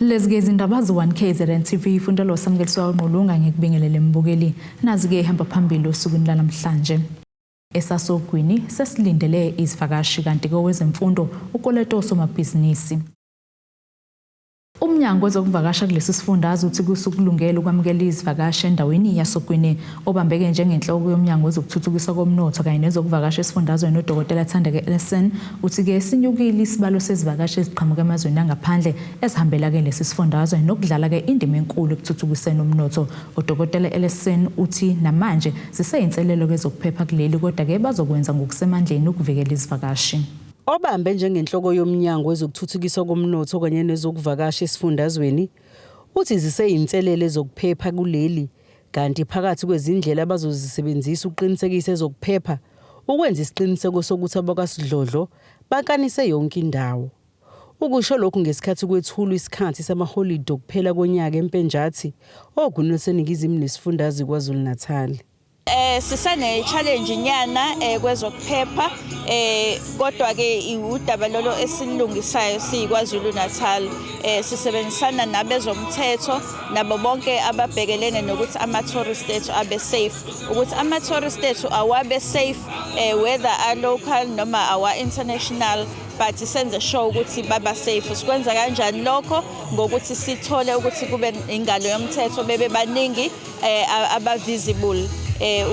Lezi-ke izindaba ze-1 KZN TV ifundelo samukeliswa uNqulunga ngikubingelele mbukeli. Nazi-ke ihamba phambili osukwini lanamhlanje. Esasogwini sesilindele izivakashi kanti kowezemfundo ukoleta osomabhizinisi. Umnyango wezokuvakasha kulesi sifundazwe uthi kusukulungele ukwamukela izivakashi endaweni yaSogwini. Obambeke njengenhloko yomnyango wezokuthuthukiswa komnotho kanye nezokuvakasha esifundazweni uDokotela Thandeka Ellison uthi-ke sinyukile isibalo sezivakashi eziqhamuka emazweni angaphandle ezihambela-ke lesi sifundazwe nokudlala-ke indima enkulu ekuthuthukiseni umnotho. UDokotela Ellison uthi namanje ziseyinselelo kezokuphepha kuleli kodwa-ke bazokwenza ngokusemandleni ukuvikela izivakashi. Obambe njengenhloko yomnyango wezokuthuthukiswa komnotho kanye nezokuvakasha esifundazweni uthi ziseyinselele ezokuphepha kuleli kanti phakathi kwezindlela abazozisebenzisa ukuqinisekisa ezokuphepha ukwenza isiqiniseko sokuthi abakwasidlodlo bakanise yonke indawo. Ukusho lokhu ngesikhathi kwethulwa isikhathi samaholide okuphela konyaka eMpenjathi, oGwini oluseningizimu nesifundazwe KwaZulu-Natal. Sisane challenge nyana kwezokuphepha, kodwa ke udaba lolo esilungisayo siyiKwaZulu Natal. Sisebenzisana nabezomthetho nabo bonke ababhekelene nokuthi ama tourist ethu abe safe, ukuthi ama tourist ethu awabe safe, whether a local noma awa international, but senze sure ukuthi baba safe. Sikwenza kanjani lokho? Ngokuthi sithole ukuthi kube ingalo yomthetho, bebe baningi aba visible,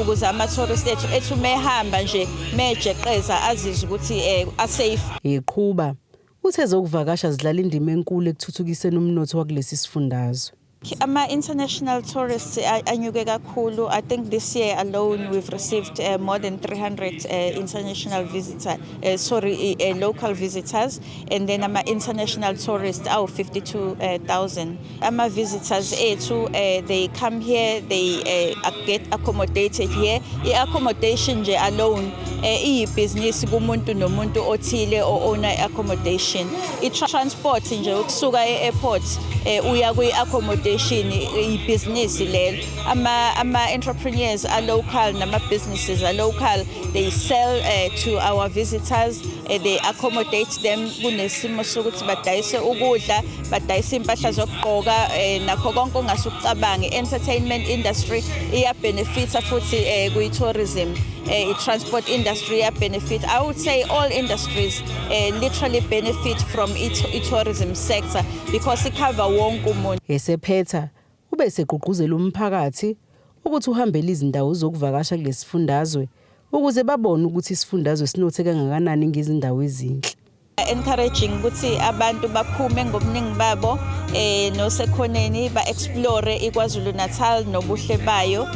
ukuze ama tourist ethu mehamba nje mejeqeza azizwe ukuthi a safe. Eqhuba uthe ezokuvakasha zidlala indima enkulu ekuthuthukiseni umnotho wakulesi sifundazwe. Ama-international tourists anyuke kakhulu. I think this year alone we've received more than 300 international visitor, sorry, local visitors, and then ama-international tourists awu 52,000. Ama-visitors ethu, they come here, they get accommodated here. I-accommodation nje alone iyibhizinisi kumuntu nomuntu othile o-owner i-accommodation. I-transport nje ukusuka e-airport uya kwi-accommodation ibhizinisi lelo. Ama-entrepreneurs a-local nama-businesses a-local, they sell to our visitors, they accommodate them. Kunesimo sokuthi badayise ukudla, badayise impahla zokugqoka, nakho konke ongase ukucabange. Entertainment industry iyabenefita futhi kwi-tourism. I-transport industry iyabenefit. I would say all industries literally benefit from i-tourism sector because icover wonke umuntu. Esephetha ube segqugquzela umphakathi ukuthi uhambele izindawo zokuvakasha kulesifundazwe ukuze babone ukuthi isifundazwe sinothe kangakanani ngezindawo ezinhle. Encouraging ukuthi abantu baphume ngobuningi babo nosekhoneni ba explore iKwaZulu Natal nobuhle bayo.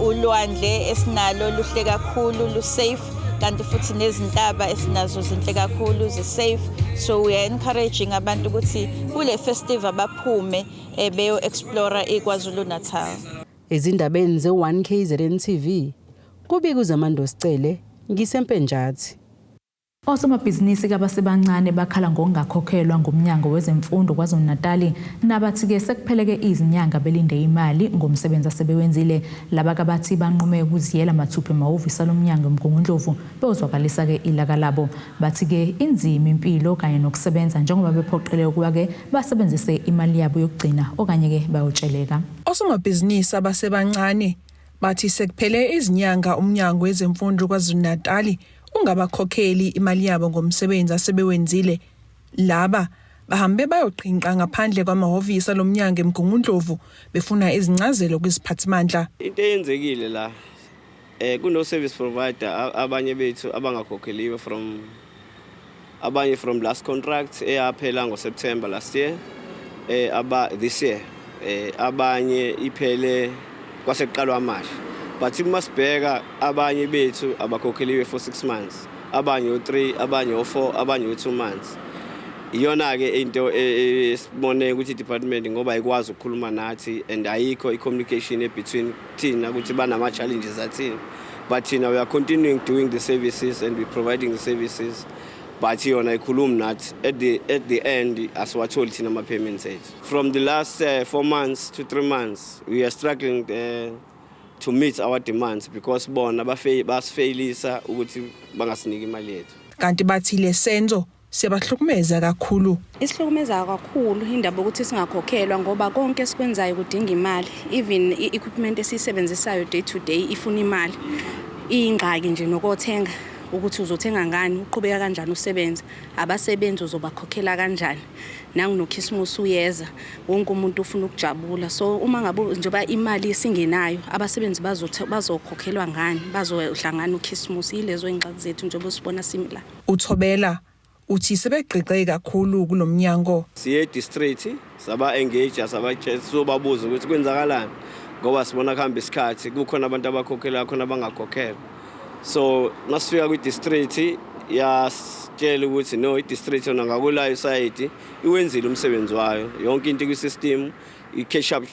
Ulwandle esinalo luhle kakhulu, lu safe, kanti futhi nezintaba esinazo zinhle kakhulu, zi safe. So we are encouraging abantu ukuthi kule festival baphume beyo explore iKwaZulu Natal. Ezindabeni ze-1 KZN TV, kubika uZamando Sicele ngiseMpenjathi. Osomabhizinisi kabasebancane bakhala ngokungakhokhelwa ngumnyango wezemfundo KwaZulu-Natali, nabathi-ke sekupheleke izinyanga belinde imali ngomsebenzi asebewenzile. Laba kabathi banqume ukuziyela mathupha emahhovisi alomnyango eMgungundlovu beyozwakalisa-ke ilaka labo. Bathi-ke inzima impilo kanye nokusebenza njengoba bephoqeleke ukuba-ke basebenzise imali yabo yokugcina okanye-ke bayotsheleka. Osomabhizinisi abasebancane bathi sekuphele izinyanga umnyango wezemfundo KwaZulu-Natali ungabakhokheli imali yabo ngomsebenzi asebewenzile. Laba bahambe bayoqhinqa ngaphandle kwamahhovisi alomnyango eMgungundlovu befuna izincazelo kwiziphathimandla. Into eyenzekile la, kuno service provider abanye bethu abangakhokheliwe from abanye from last contract eyaphela ngoSeptember last year, aba this year, abanye iphele kwasekuqalwa amasha, but uma sibheka abanye bethu abakhokheliwe for 6 months, abanye u3, abanye u4, abanye u2 months. Iyona ke into esibone ukuthi i-department ngoba ayikwazi ukukhuluma nathi and ayikho i-communication between thina ukuthi banama challenges athini, but thina we are continuing doing the services and we providing the services, but yona ikhulumi nathi. At the end asiwatholi thina ama-payments ethu from the last 4 months to 3 months. We are struggling to meet our demands because bona basifeyilisa ukuthi bangasiniki imali yethu. Kanti bathi lesenzo siyabahlukumeza kakhulu. Isihlukumeza kakhulu indaba yokuthi singakhokhelwa ngoba konke esikwenzayo kudinga imali. Even i-equipment esiyisebenzisayo day to day ifuna imali. Iyingxaki nje nokothenga ukuthi uzothenga ngani, uqhubeka kanjani usebenze, abasebenzi uzobakhokhela kanjani. Nangunokhisimusi uyeza, wonke umuntu ufuna ukujabula. So uma ngabe njengoba imali singenayo, abasebenzi bazokhokhelwa ngani, bazodla ngani ukhisimusi. Yilezo iy'ngxaki zethu njengoba usibona simi la. Uthobela uthi sebegqiqe kakhulu kulomnyango. Siye district saba engage sabatshela sizobabuza ukuthi kwenzakalani ngoba sibona kuhamba isikhathi kukhona abantu abakhokhela khona abangakhokhelwa. So masifika kwi district yasitshela ukuthi no, i-district yona ngakulayo side iwenzile umsebenzi wayo, yonke into kwi-system i-cash up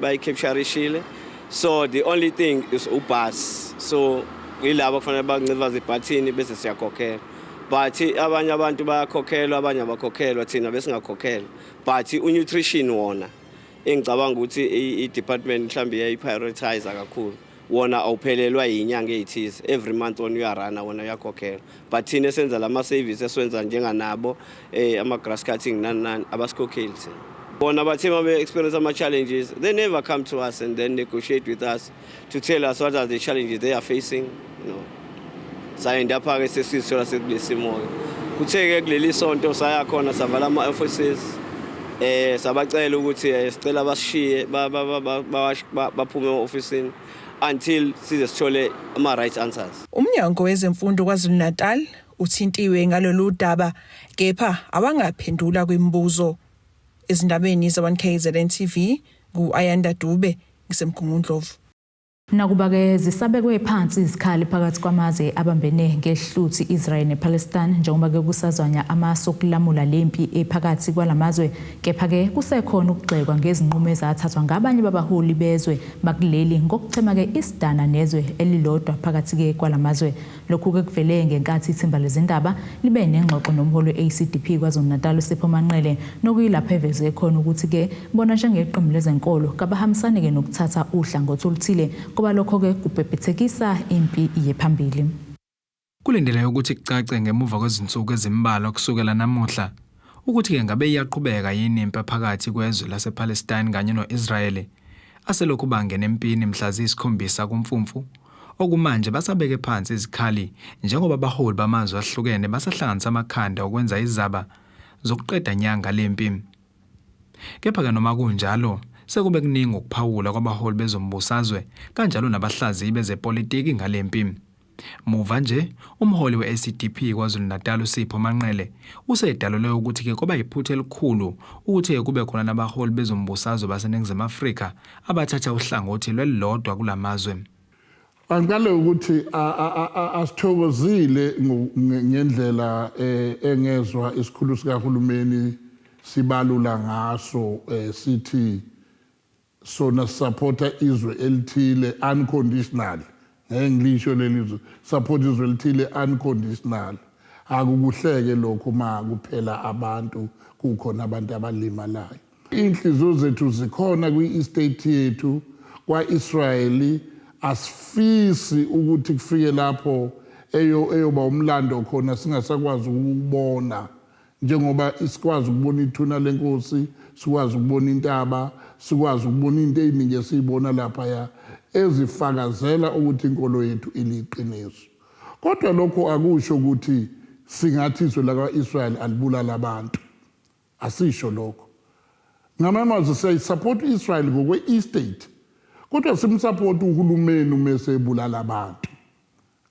bayi-capturishile, so the only thing is ubus, so yilabo kufanele bancifaze ibhathini bese siyakhokhela. But abanye abantu bayakhokhelwa, abanye abakhokhelwa, thina besingakhokhelwa. But u-nutrition wona engicabanga ukuthi i-department mhlawumbe iyayi-prioritize kakhulu, wona awuphelelwa yinyanga ey'thize, every month wona uyarana, wona uyakhokhelwa. But thina esenza lama service esiwenza njenganabo ama-grass cutting nani nani, abasikhokheli thina. Bona bathe uma be-experience ama-challenges, they never come to us and then negotiate with us to tell us what are the challenges they are facing. Sayenda-ke sesizithola sekule simo-ke. Kuthe-ke kuleli sonto saya khona, savala ama-offices, sabacela ukuthi sicela basishiye baphume e-ofisini until size sithole ama-right answers. Umnyango wezemfundo KwaZulu-Natal uthintiwe ngalolu daba kepha awangaphendula kwimibuzo. Ezindabeni ze-1KZN TV ngu-Ayanda Dube ngiseMgungundlovu. Nakuba-ke zisabekwe phansi izikhali phakathi kwamazwe abambene ngehluthi Israel nePalestine njengoba-ke kusazwanya amasu okulamula lempi ephakathi kwalamazwe, kepha-ke kusekhona ukugxekwa ngezinqumo ezathathwa ngabanye babaholi bezwe bakuleli ngokuchema-ke isidana nezwe elilodwa phakathi-ke kwalamazwe. Lokhu-ke kuvele ngenkathi ithimba lezindaba libe nengxoxo nomholi we-ACDP KwaZulu-Natal uSipho Manqele, nokuyilapho eveze khona ukuthi-ke bona njengeqembu lezenkolo kabahambisani-ke nokuthatha uhlangothi oluthile kuba lokho-ke kubhebhethekisa impi iye phambili. Kulindeleke ukuthi kucace ngemuva kwezinsuku ezimbalwa kusukela namuhla ukuthi-ke ngabe iyaqhubeka yini impi phakathi kwezwe lasePalestine kanye no-Israyeli aselokhu bangena empini mhla ziyisikhombisa kuMfumfu. Okumanje basabeke phansi izikhali njengoba abaholi bamazwe ahlukene basahlanganisa amakhanda okwenza izaba zokuqeda nyanga lempi. Kepha-ke noma kunjalo, sekube kuningi ukuphawula kwabaholi bezombusazwe kanjalo nabahlaziyi bezepolitiki ngalempi. Muva nje, umholi we-ACDP KwaZulu-Natal uSipho Manqele usedalule ukuthi-ke kwaba yiphutha elikhulu ukuthi-ke kube khona nabaholi bezombusazwe baseNingizimu Afrika abathatha uhlangothi lwelilodwa kulamazwe. Angiqale ukuthi asithokozile ngendlela engezwa isikhulu sikahulumeni sibalula ngaso, sithi sona supporta izwe elithile unconditional. Ngeke ngilisho leli zwe, support izwe elithile unconditional. Akukuhleke lokho ma kuphela abantu, kukhona abantu abalimalayo. Inhliziyo zethu zikhona kwi-estate yethu kwa-Israyeli. Asifisi ukuthi kufike lapho eyoba umlando khona singasakwazi ukubona, njengoba sikwazi ukubona ithuna lenkosi, sikwazi ukubona intaba, sikwazi ukubona into eziningi esiyibona laphaya ezifakazela ukuthi inkolo yethu iliqiniso. Kodwa lokho akusho ukuthi singathi izwe lakwa-Israyeli alibulala abantu. Asisho lokho. Ngamanye amazwi, siyayisupport u-Israyeli ngokwe-estate, kodwa simsupport uhulumeni uma esebulala abantu,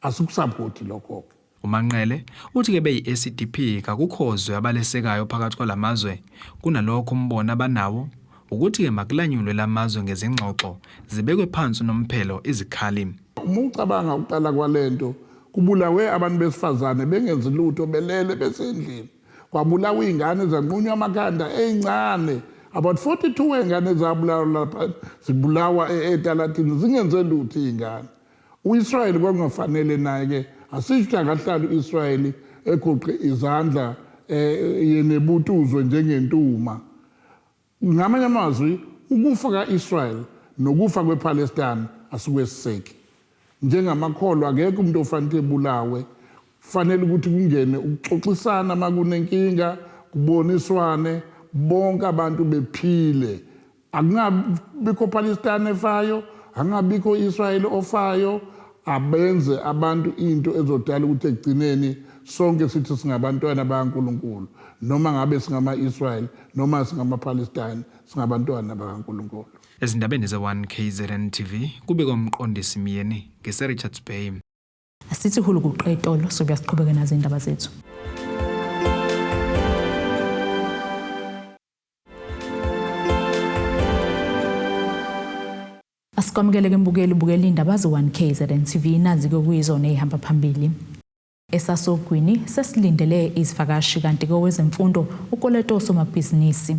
asikusupporti lokho-ke. UManqele uthi-ke beyi-ACDP kakukho zwe abalesekayo phakathi kwalamazwe. Kunalokho umbono abanawo ukuthi-ke makulanyulwe lamazwe ngezingxoxo, zibekwe phansi unomphelo izikhali. Uma ucabanga ukuqala kwalento, kubulawe abantu besifazane bengenzi lutho, belele besendlini, kwabulawa iy'ngane, zanqunywa amakhanda ey'ncane, about 42 ey'ngane zabulawa lapha, zibulawa etalatini zingenze lutho iy'ngane. U-Israyeli kwakungafanele naye-ke, asisho ukuthi akahlali u-Israyeli egoqe izandla yena ebutuzwe njengentuma. Ngamanye amazwi, ukufa ka-Israel nokufa kwePalestine asikwesiseki. Njengamakholwa, akekho umuntu ofanele ebulawe. Fanele ukuthi kungene ukuxoxisana uma kunenkinga, kuboniswane, bonke abantu bephile. Akungabikho Palestine efayo, akungabikho Israel ofayo, abenze abantu into ezodala ukuthi ekugcineni sonke sithi singabantwana bakaNkulunkulu, noma ngabe singama-Israel noma singama-Palestine, singabantwana bakaNkulunkulu. Ezindabeni ze-1 KZN TV kubikwa uMqondisi Myeni ngeseRichards Bay. Asithi hulu kuqetolo sobuya siqhubeke nazo indaba zethu. Asikwamukele ke mbukeli ubukela indaba ze-1 KZN TV nazi ke kuyizona ezihamba phambili. Esasogwini sesilindele izivakashi kanti kowezemfundo ukoleta osomabhizinisi.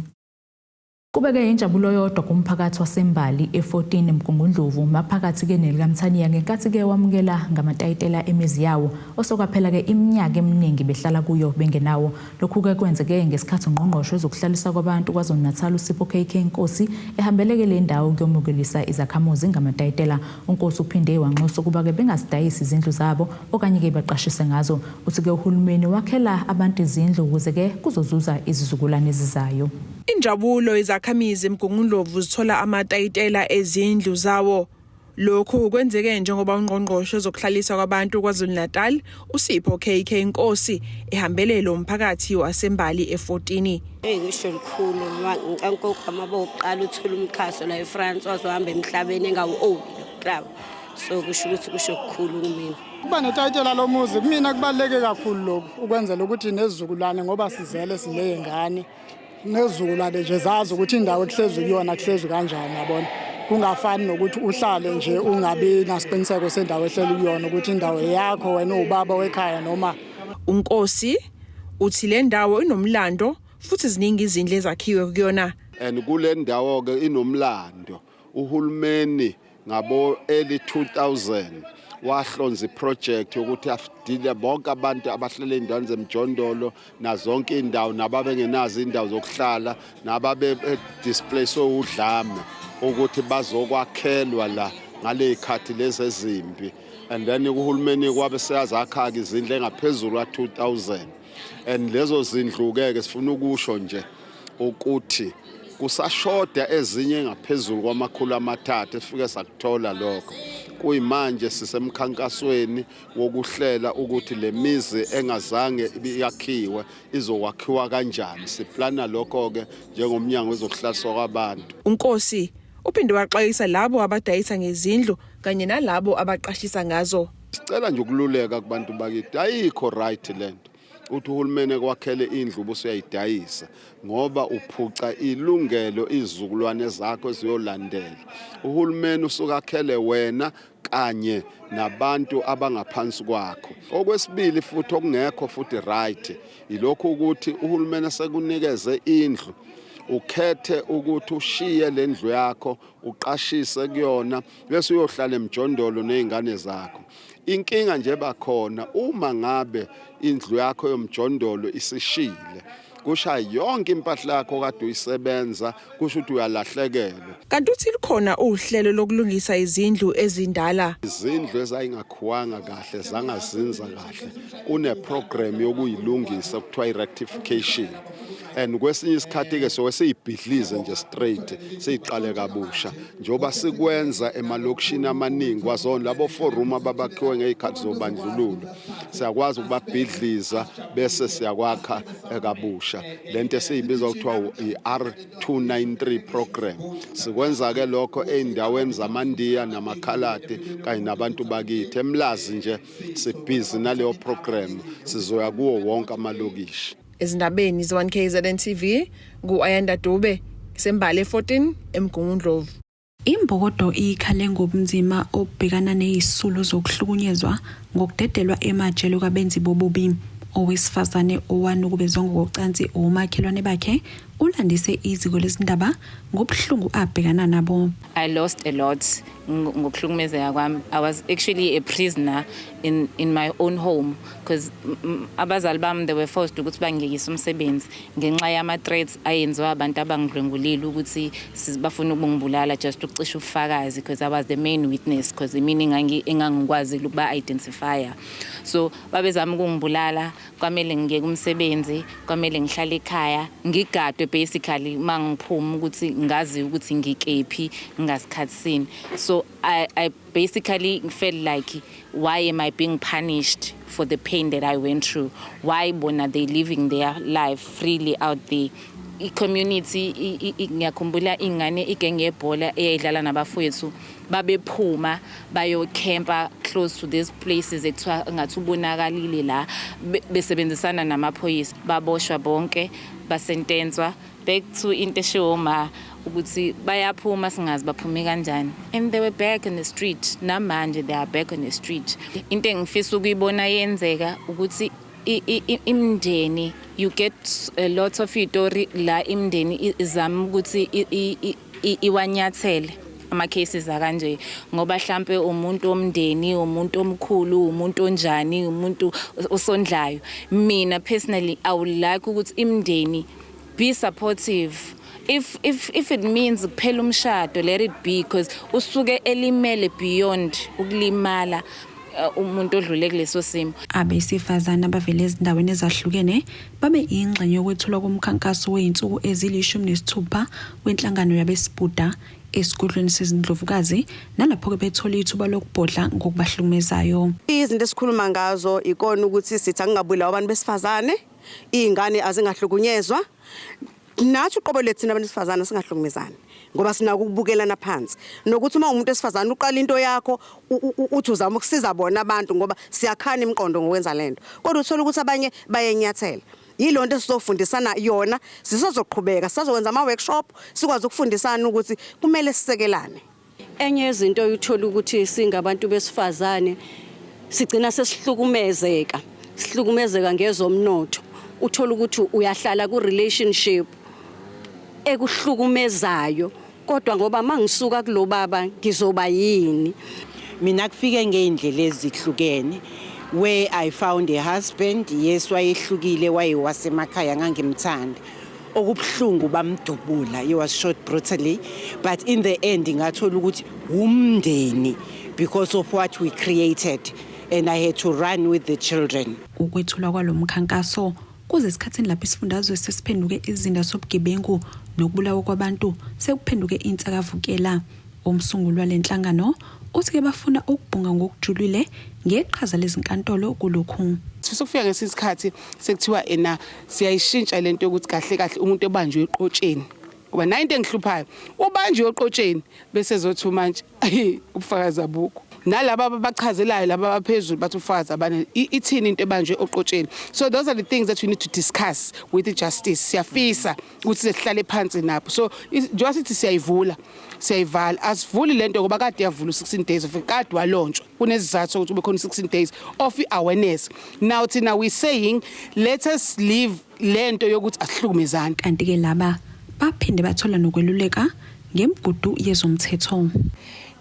Kubeke injabulo yodwa kumphakathi waseMbali e-14 eMgungundlovu maphakathi-ke nelikaMthaniya ngenkathi-ke wamukela ngamatayitela emizi yawo osokwaphela-ke iminyaka eminingi behlala kuyo bengenawo. Lokhu-ke kwenzeke ngesikhathi ungqongqoshe wezokuhlaliswa kwabantu KwaZulu-Natal uSipho KK Nkosi ehambeleke le ndawo ukuyomukelisa izakhamuzi ngamatayitela. UNkosi uphinde wanxusa ukuba-ke bengazidayisi izindlu zabo okanye-ke baqashise ngazo. Uthi-ke uhulumeni wakhela abantu izindlu ukuze-ke kuzozuza izizukulwane ezizayo. Injabulo izakhamizi eMgungundlovu zithola amatayitela ezindlu zawo. Lokhu kwenzeke njengoba ungqongqoshe wezokuhlaliswa kwabantu KwaZulu-Natal uSipho KK Nkosi ehambele lo mphakathi waseMbali e-14. Eyi ngisho likhulu ngicela amabokuqala uthola umxhaso la eFrance wazohamba emhlabeni engawu-own lo club so kusho ukuthi kusho kukhulu kumina. Ukuba netayitela lomuzi kumina kubaluleke kakhulu lokhu ukwenzela ukuthi nezizukulwane ngoba sizele siney'ngane nezizukulwane nje zazi ukuthi indawo ekuhlezi kuyona kuhlezi kanjani yabona kungafani nokuthi uhlale nje ungabi nasiqiniseko sendawo ehleli kuyona ukuthi indawo yakho wena uwubaba wekhaya noma UNkosi uthi le ndawo inomlando futhi ziningi izindlu ezakhiwe kuyona. And kule ndawo ke inomlando uhulumeni ngabo early 2000 wahlonza iproject yokuthi afidile bonke abantu abahlele ey'ndaweni zemjondolo nazonke iy'ndawo nababengenazo iy'ndawo zokuhlala nababe displace udlame ukuthi bazokwakhelwa la ngaley'khathi lezi ezimbi and then uhulumeni kwabe seyazakha-ke izindlu engaphezulu kwa-2000 and lezo zindlu-ke ke sifuna ukusho nje ukuthi kusashoda ezinye ngaphezulu kwamakhulu amathathu esifike sakuthola lokho kuyimanje sisemkhankasweni wokuhlela ukuthi le mizi engazange yakhiwe izokwakhiwa kanjani siplana lokho-ke njengomnyango wezokuhlaliswa kwabantu UNkosi uphinde waxwayisa labo abadayisa ngezindlu kanye nalabo abaqashisa ngazo. Sicela nje ukululeka kubantu bakithi ayikho right lento uthi uhulumeni ekwakhele indlu ubuse uyayidayisa ngoba uphuca ilungelo izizukulwane zakho eziyolandela uhulumeni usuke akhele wena kanye nabantu abangaphansi kwakho okwesibili futhi okungekho futhi right ilokhu ukuthi uhulumeni sekunikeze indlu ukhethe ukuthi ushiye lendlu yakho uqashise kuyona bese uyohlala emjondolo nezingane zakho Inkinga nje bakhona uma ngabe indlu yakho yomjondolo isishile kusha yonke impahla yakho kade uyisebenza kusho ukuthi uyalahlekelwa. Kanti uthi lukhona uhlelo lokulungisa izindlu ezindala. Izindlu ezayingakhiwanga kahle zangazinza kahle kune program yokuyilungisa kuthiwa i-rectification and kwesinye isikhathi-ke soke siyibhidlize nje straight siyiqale kabusha njengoba sikwenza emalokishini amaningi kwazona labo four room ababakhiwe ngey'khathi zobandlululo siyakwazi ukubabhidliza bese siyakwakha kabusha le nto esiyibiza kuthiwa i-R293 program sikwenza-ke lokho ey'ndaweni zamandiya namakhaladi kanye nabantu bakithi emlazi nje sibhizi naleyo program sizoya kuwo wonke amalokishi Ezindabeni ze-1KZN TV ngu-Ayanda Dube sembali e-14 eMgungundlovu. Imbokodo ikhale ngobunzima obubhekana nezisulu zokuhlukunyezwa ngokudedelwa emajele kwabenzi bobubi. Owesifazane owanukubezwa ngokocansi omakhelwane bakhe Ulandise iziko lezindaba ngobuhlungu abhekana nabo. I lost a lot ngokuhlukumezeka kwami. I was actually a prisoner in my own home because abazali bami, they were forced ukuthi bangiyekise umsebenzi ngenxa yama threats ayenziwa abantu abangidlwengulile ukuthi bafuna ukungibulala just ukucisha ubufakazi, because I was the main witness, because imini engangikwazi ukuba identify. So babezama ukungibulala, kwamele ngiyeke umsebenzi, kwamele ngihlale ekhaya ngigadwe basically mangiphuma ukuthi ngazi ukuthi ngikephi ngasikhathi. So I basically felt like, why am I being punished for the pain that I went through? Why bona they living their life freely out there? I-community, ngiyakhumbula ingane, igenge yebhola eyayidlala nabafowethu, babephuma bayokhempa close to these places ekuthiwa ngathi ubonakalile la, besebenzisana namaphoyisa. Baboshwa bonke, basentenswa. Back to into eshiwo ma ukuthi bayaphuma, singazi baphume kanjani, and they were back in the street. Namanje they are back on the street. Into engifisa ukuyibona yenzeka ukuthi imndeni, you get a lot of itori la imndeni izama ukuthi iwanyathele ama cases akanje, ngoba mhlambe umuntu womndeni, umuntu omkhulu, umuntu onjani, umuntu osondlayo. Mina personally, I would like ukuthi imndeni be supportive. If it means kuphela umshado, let it be, because usuke elimele beyond ukulimala, umuntu odlule kuleso simo. Abesifazane abavele ezindaweni ezahlukene babe ingxenye yokwethulwa komkhankaso wey'nsuku ezili-16 wenhlangano yabesibuda esigodlweni sezindlovukazi, nalapho-ke bethola ithuba lokubhodla ngokubahlukumezayo. Izinto esikhuluma ngazo ikona ukuthi sithi akungabulawa abantu besifazane, iy'ngane azingahlukunyezwa, nathi uqobo lethu thina abantu besifazane singahlukumezani ngoba sinako ukubukelana phansi, nokuthi uma umuntu wesifazane uqala into yakho, uthi uzama ukusiza bona abantu, ngoba siyakhana imiqondo ngokwenza lento, kodwa uthola ukuthi abanye bayenyathela. Yilo nto esizofundisana yona. Sisazoqhubeka, sisazokwenza ama-workshop, sikwazi ukufundisana ukuthi kumele sisekelane. Enye yezinto oyithola ukuthi singabantu besifazane sigcina sesihlukumezeka, sihlukumezeka ngezomnotho. Uthola ukuthi uyahlala ku-relationship ekuhlukumezayo, kodwa ngoba mangisuka kulo baba ngizoba yini? Mina kufike ngey'ndlela ezihlukene where I found a husband. Yes, wayehlukile, wayewasemakhaya, ngangimthanda. Okubuhlungu, bamdubula, he was shot brutally, but in the end ngathola ukuthi umndeni, because of what we created, and I had to run with the children. Ukwethulwa kwalo mkhankaso kuze esikhathini lapho isifundazwe sesiphenduke izinda sobugebengu nokubulawa kwabantu sekuphenduke insakavukela. Umsunguli walenhlangano uthi-ke bafuna ukubhunga ngokujulile ngeqhaza lezinkantolo kulokhu. Sifisa ukufika ngesinye isikhathi sekuthiwa ena siyayishintsha lento yokuthi kahle kahle umuntu ebanjwe eqotsheni, ngoba nayo into engihluphayo, ubanjwe eqotsheni bese ezothi manje ubufakazi abukho, nalaba ababachazelayo laba abaphezulu bathi ubufakazi abane. Ithini into ebanjwe oqotsheni? So those are the things that we need to discuss with the justice. Siyafisa ukuthi sihlale phansi nabo. So njengoba sithi siyayivula, siyayivala, asivuli lento ngoba kade yavula u-16 days of, kade walontshwa, kunesizathu sokuthi kube khona u-16 days of i-awareness. Now thina we saying let us leave lento yokuthi asihlukumezane. Kanti-ke laba baphinde bathola nokweluleka ngemigudu yezomthetho.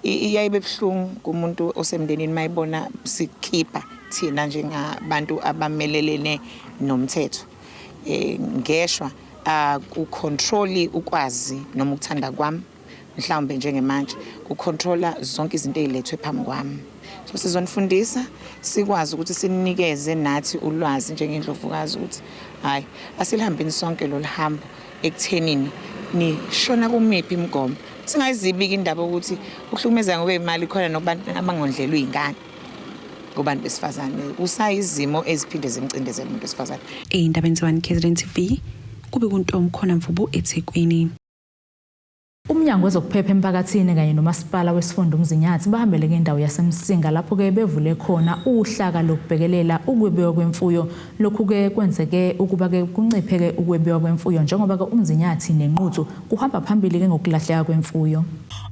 Iyayibe buhlungu kumuntu osemndenini mayibona sikhipha thina njengabantu abamelelene nomthetho. Ngeshwa akucontroli ukwazi noma ukuthanda kwami, mhlawumbe njengemanje kucontrola zonke izinto ezilethwe phambi kwami. So sizonifundisa, sikwazi ukuthi sinikeze nathi ulwazi njengendlovukazi ukuthi hayi, asilihambeni sonke lolu hambo ekuthenini nishona kumiphi imigomo. Singayizibiki indaba ukuthi ukuhlukumezeka ngokwey'mali khona nokubantu abangondlelwa iy'ngane kubantu besifazane, kusayizimo eziphinde zimcindezele umuntu wesifazane. Ey'ndabeni ze-1 KZN TV, kube kuntombi khona Mvubu, eThekwini. Umnyango wezokuphepha emphakathini kanye nomasipala wesifunda uMzinyathi bahambele ngendawo yaseMsinga, lapho-ke bevule khona uhlaka lokubhekelela ukwebiwa kwemfuyo. Lokhu-ke kwenzeke ukuba-ke kuncipheke ukwebiwa kwemfuyo, njengoba-ke uMzinyathi neNquthu kuhamba phambili-ke ngokulahleka kwemfuyo.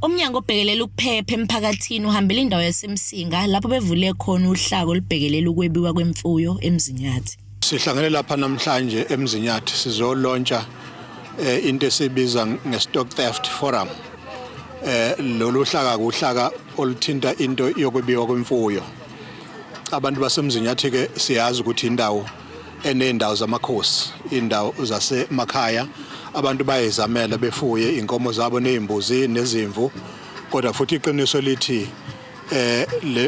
Umnyango obhekelela ukuphepha emphakathini uhambele indawo yaseMsinga, lapho bevule khona uhlaka olubhekelela ukwebiwa kwemfuyo eMzinyathi. Sihlangene lapha namhlanje eMzinyathi sizolontsha Into esibiza nge-stock theft forum. Lolu hlaka kuhlaka oluthinta into yokwebiwa kwemfuyo. Abantu baseMzinyathi ke siyazi ukuthi indawo enendawo zamakhosi, indawo zasemakhaya, abantu bayezamela befuye inkomo zabo nezimbuzi nezimvu, kodwa futhi iqiniso lithi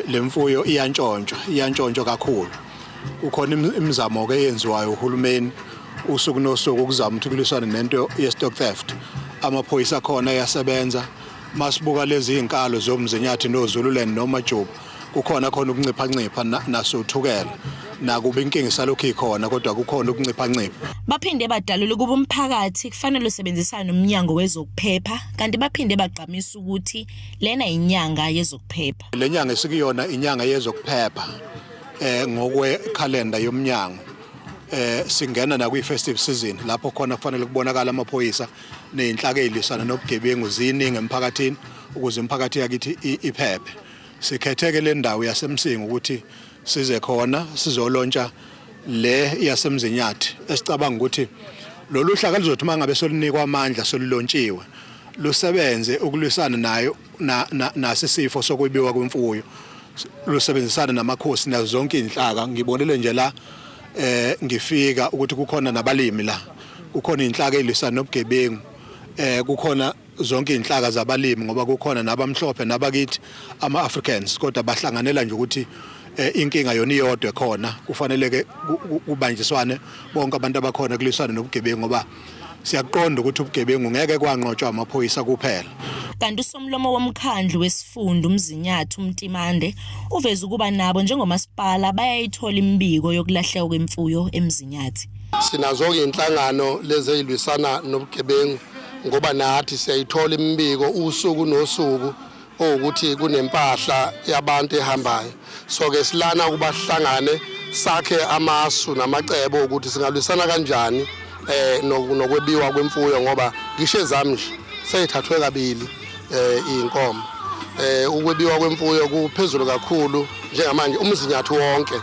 lemfuyo iyantshontshwa kakhulu. Kukhona imizamo ke eyenziwayo uhulumeni usuku nosuku ukuzama ukuthi kulwisane nento ye-stock theft. Amaphoyisa khona ayasebenza. Masibuka lezi izinkalo zoMzinyathi noZululand noMajuba, kukhona khona ukuncipha nasothukela, nakuba inkinga isalokhu ikhona, kodwa kukhona ukuncipha. Baphinde badalule ukuba umphakathi kufanele usebenzisane nomnyango wezokuphepha, kanti baphinde bagqamisa ukuthi lena inyanga yezokuphepha. Le nyanga esikuyona inyanga yezokuphepha ngokwekhalenda yomnyango. Singena na kwi-festive season lapho khona kufanele kubonakala amaphoyisa nezinhlaka ezilwisana nobugebengu ziningi emphakathini ukuze imphakathi yakithi iphephe. Sikhetheke le ndawo yaseMsinga ukuthi size khona sizolontsha le yaseMzinyathi, esicabanga ukuthi lolu hlaka lizothi mangabe solunikwa amandla solulontshiwe lusebenze ukulwisana nayo nasisifo sokwebiwa kwemfuyo, lusebenzisana namakhosi nazo zonke inhlaka. Ngibonile nje la ngifika ukuthi kukhona nabalimi la, kukhona inhlaka elwisana nobugebengu, kukhona zonke inhlaka zabalimi, ngoba kukhona nabamhlophe nabakithi ama-Africans, kodwa bahlanganela nje ukuthi inkinga yona iyodwa khona. Kufanele ke kubanjiswane bonke abantu abakhona kulwisana nobugebengu, ngoba siyaqonda ukuthi ubugebengu ngeke kwanqotshwa amaphoyisa kuphela. Kanti usomlomo womkhandlu wesifunda uMzinyathi uMtimande uveza ukuba nabo njengomasipala bayayithola imibiko yokulahleka kwemfuyo eMzinyathi. Sinazo-ke inhlangano lezi ezilwisana nobugebengu, ngoba nathi siyayithola imibiko usuku nosuku owukuthi kunempahla yabantu ehambayo. So ke silana ukuba sihlangane sakhe amasu namacebo ukuthi singalwisana kanjani nokwebiwa kwemfuyo, ngoba ngisho ezami nje seyithathwe kabili inkomo. Ukwebiwa kwemfuyo kuphezulu kakhulu njengamanje uMzinyathi wonke,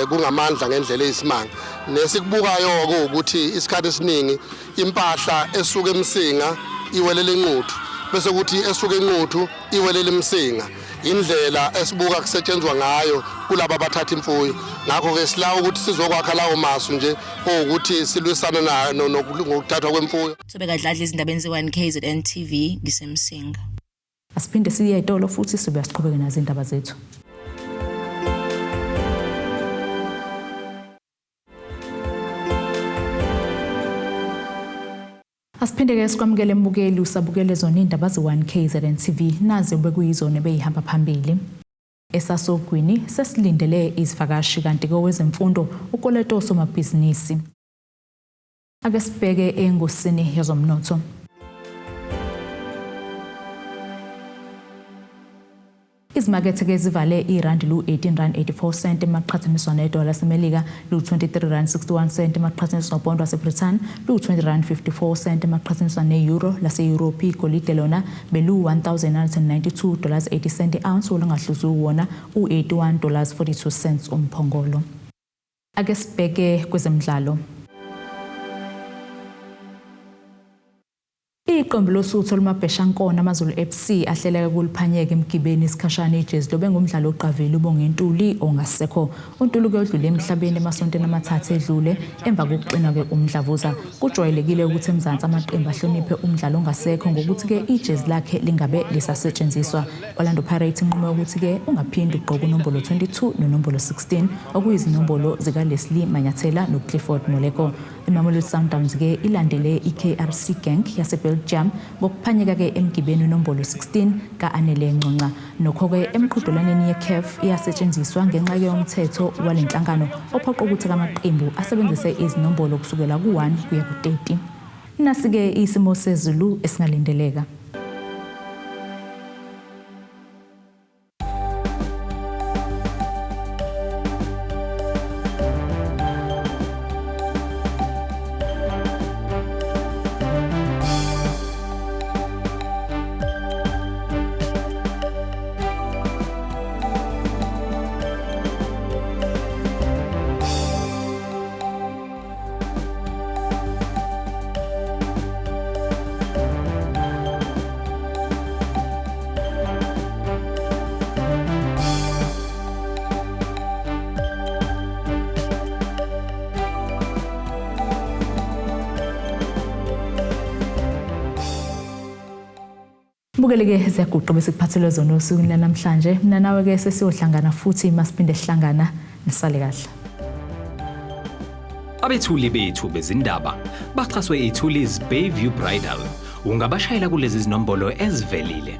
kungamandla ngendlela eyisimanga. Nesikubukayo ukuthi isikhathi esiningi impahla esuka eMsinga iwelela eNquthu, bese kuthi esuka eNquthu iwelela eMsinga. Indlela esibuka kusetshenzwa ngayo kulabo abathatha imfuyo. Ngakho-ke sila ukuthi sizokwakha lawo masu nje owukuthi silwisane nokuthathwa kwemfuyo. Thobeka Dladla, ezindabeni ze-1 KZN TV, ngiseMsinga. Asiphinde siye etolo futhi sibuya siqhubeke nazo indaba zethu. Asiphinde-ke sikwamukele mbukeli, usabukele zona indaba ze-1 KZN TV, nazi obekuyizona ebeyihamba phambili. Esasogwini sesilindele izivakashi, kanti kowezemfundo ukweleta osomabhizinisi. Ake sibheke engosini yezomnotho. Izimakethe-ke zivale irandi lu-18 rand 84 cent emaqhathaniswa nedola laseMelika, lu-23 rand 61 cent emaqhathaniswa nopondo waseBrithani, lu-20 rand 54 cent emaqhathaniswa ne-euro lase-Europe. Igolide lona belu-1992 dollars 80 cent i-ounce, olungahluziwe wona u-81 dollars 42 cents umphongolo. Ake sibheke kwezemidlalo. Iqembu losuthu olumabheshankona AmaZulu FC ahleleka kuliphanyeka emgibeni isikhashana ijezi lobe ngumdlalo oqavile uBongi Ntuli ongasekho. UNtuli kuyodlula emhlabeni emasontweni amathathu edlule emva kokuxinwa-ke umdlavuza. Kujwayelekile ukuthi eMzansi amaqembu ahloniphe umdlalo ongasekho ngokuthi-ke ijezi lakhe lingabe lisasetshenziswa. Orlando Pirates inqume ukuthi-ke ungaphindi ugqoke unombolo 22 nonombolo 16 okuyizinombolo zikaLesley Manyathela noClifford Moleko. IMamelodi Sundowns-ke ilandele i-KRC Genk yaseBelgium ngokuphanyeka-ke emgibeni unombolo 16 ka-Anele Ngcongca. Nokho-ke emqhudelwaneni ye-CAF iyasetshenziswa ngenxa yomthetho wale nhlangano ophoqa ukuthi amaqembu asebenzise izinombolo kusukela ku-1 kuya ku-30. Nasi-ke isimo sezulu esingalindeleka. Mbukeli-ke, ziyaguqa bese kuphathelwe zona osukwini lanamhlanje. Mina nawe-ke sesiyohlangana futhi masiphinde sihlangana. Nisale kahle. Abethuli bethu bezindaba baxhaswe iThulis Bayview Bridal. Ungabashayela kulezi zinombolo ezivelile.